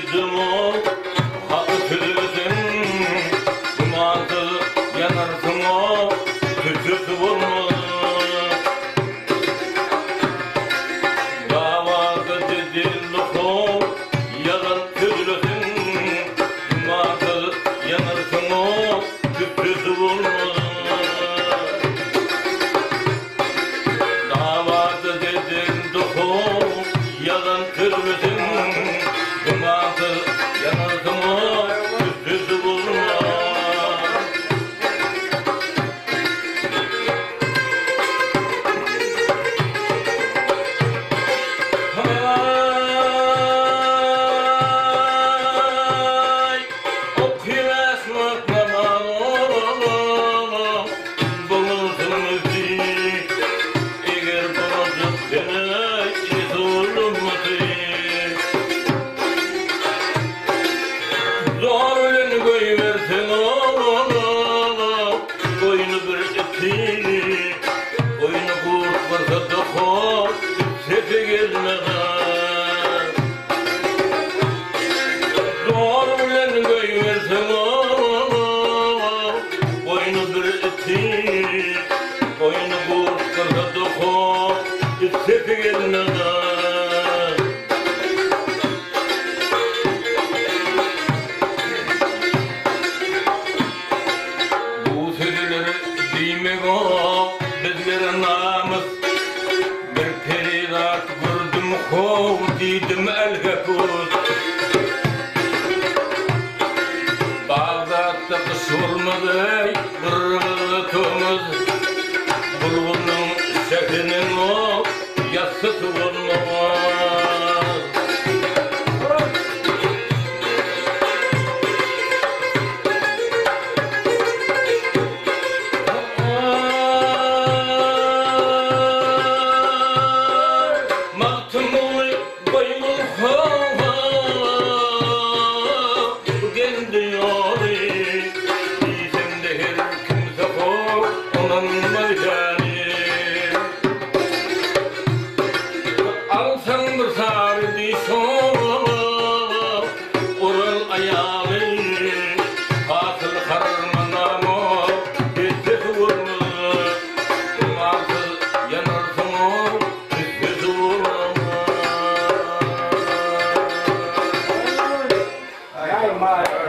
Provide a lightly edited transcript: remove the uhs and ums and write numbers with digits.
diýdim o, haky sözleseň, Gümansyz ýanarsyň o, tüssesi bolmaz. Dawada jedelli ho, ýalan sözleseň, Gümansyz ýanarsyň o, tüssesi bolmaz. Dawada jedelli ho, ýalan sözleseň, Gümansyz ýanarsyň o, tüssesi bolmaz. Haý, okyň wagt namaz bolsun Eger bolajak sene Resulymyzy. Zor bilen goýberseň goýny bir iti, Goýny gurt gyrsa-da hor, sesi gelmez. Zor bilen goýberseň goýny bir iti, Goýny gurt gyrsa-da hor, sesi gelmez. Bu sözleri diýmek-o bizlere namys. Bir perizat gördüm how diýdim älhepus. Bagdatda gyş bolmaz eý gyrgyzda tomus. Bulgunyň şähriniň-o ýassysy bolmaz. Magtymguly goýgul howa bu geldi ýoly Diýseň-de her kimse hor ynanmaz ýaly. Alsaň bir sary diş-ow, oral aýaly, Hasyl harmanam-ow, tüssesi bolmaz. Umarsyz ýanarsyň-ow, tüssesi bolmaz. Aý, maý.